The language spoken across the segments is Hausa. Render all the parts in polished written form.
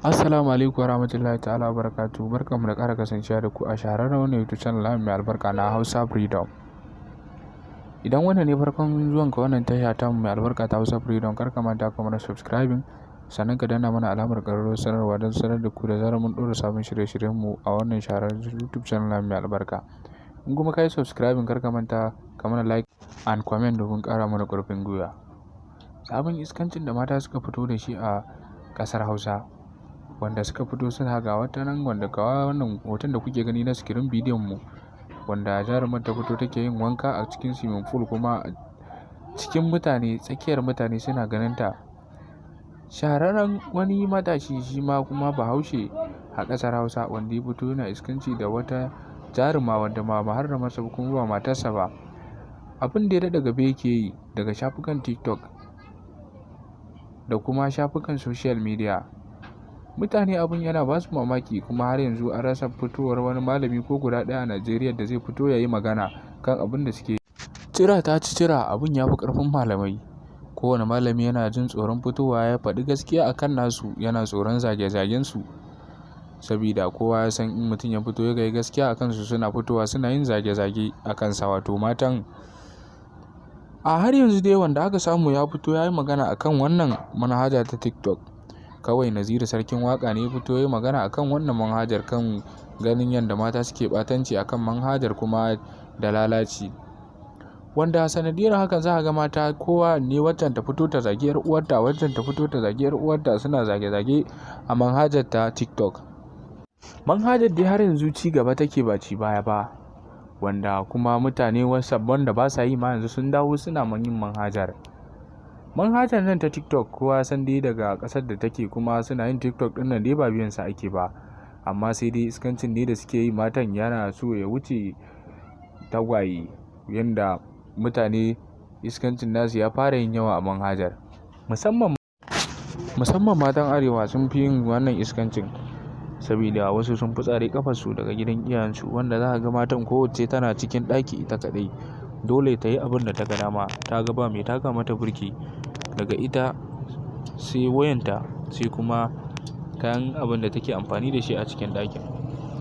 Assalamu alaikum warahmatullahi ta'ala wabarakatuh. Barkanmu da ƙara kasancewa da ku a shahararren wannan YouTube channel namu mai albarka na Hausa Freedom. Idan wannan ne farkon zuwanka wannan tasha tamu mai albarka ta Hausa Freedom, kar ka manta ka mana subscribing, sannan ka danna mana alamar ƙararrawar sanarwa don sanar da ku da zarar mun ɗora sabon shirye-shiryenmu a wannan shahararren YouTube channel namu mai albarka. In kuma ka yi subscribing, kar ka manta ka mana like and comment domin ƙara mana ƙarfin gwiwa. Sabon iskancin da mata suka fito da shi a ƙasar Hausa, wanda suka fito suna ga wata nan, wanda ga wannan hoton da kuke gani na screen bidiyon mu, wanda jarumar ta fito take yin wanka a cikin swimming pool, kuma cikin mutane, tsakiyar mutane suna ganin ta. Shahararren wani matashi, shi ma kuma Bahaushe a ƙasar Hausa, wanda ya fito yana iskanci da wata jaruma wanda ba muharramarsa ba kuma ba matarsa ba. Abin da ya daɗa gaba yake yi daga shafukan TikTok da kuma shafukan social media. Mutane abin yana ba su mamaki, kuma har yanzu an rasa fitowar wani malami ko guda ɗaya a Najeriya da zai fito ya yi magana kan abin da suke. Cira ta ci cira, abin ya fi ƙarfin malamai. Kowane malami yana jin tsoron fitowa ya faɗi gaskiya a kan nasu, yana tsoron zage-zagensu. Sabida kowa ya san in mutum ya fito ya yi gaskiya a kansu, suna fitowa suna yin zage-zage a kansa, wato matan. A har yanzu dai wanda aka samu ya fito ya yi magana a kan wannan manhaja ta TikTok, kawai Naziru Sarkin Waƙa ne ya fito ya yi magana a kan wannan manhajar, kan ganin yadda mata suke ɓatanci a kan manhajar kuma da lalaci. Wanda sanadiyar hakan za ka ga mata kowa ne, waccan ta fito ta zagi 'yar uwarta, waccan ta fito ta zagi 'yar uwarta, suna zage-zage a manhajar ta TikTok. Manhajar dai har yanzu ci gaba take, ba ci baya ba. Wanda kuma mutane wasu wanda ba sa yi ma yanzu sun dawo suna yin manhajar. Manhajar nan ta TikTok, kowa san dai daga ƙasar da take, kuma suna yin TikTok ɗin nan dai ba biyan sa ake ba. Amma sai dai iskancin ne da suke yi matan yana so ya wuce tagwaye, yanda mutane iskancin nasu ya fara yin yawa a manhajar. Musamman matan Arewa sun fi yin wannan iskancin, sabida wasu sun fitsare ƙafarsu daga gidan iyayensu, wanda za ka ga matan kowacce tana cikin ɗaki ita kaɗai. Dole ta yi abin da ta ga dama, ta ga ba mai taka mata birki, daga ita sai wayanta sai kuma kayan abin da take amfani da shi a cikin ɗakin.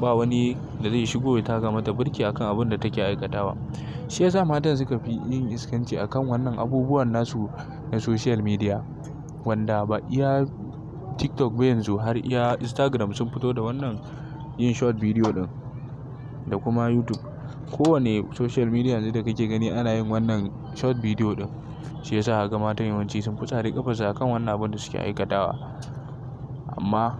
Ba wani da zai shigo ya taka mata birki a kan abin da take aikatawa. Shi ya sa matan suka fi yin iskanci a kan wannan abubuwan nasu na social media, wanda ba iya TikTok ba, yanzu har iya Instagram sun fito da wannan yin short video ɗin, da kuma YouTube. Kowane social media yanzu da kake gani ana yin wannan short video ɗin. Shi ya sa ka ga matan yawanci sun fitsare ƙafarsu a kan wannan abun da suke aikatawa. Amma.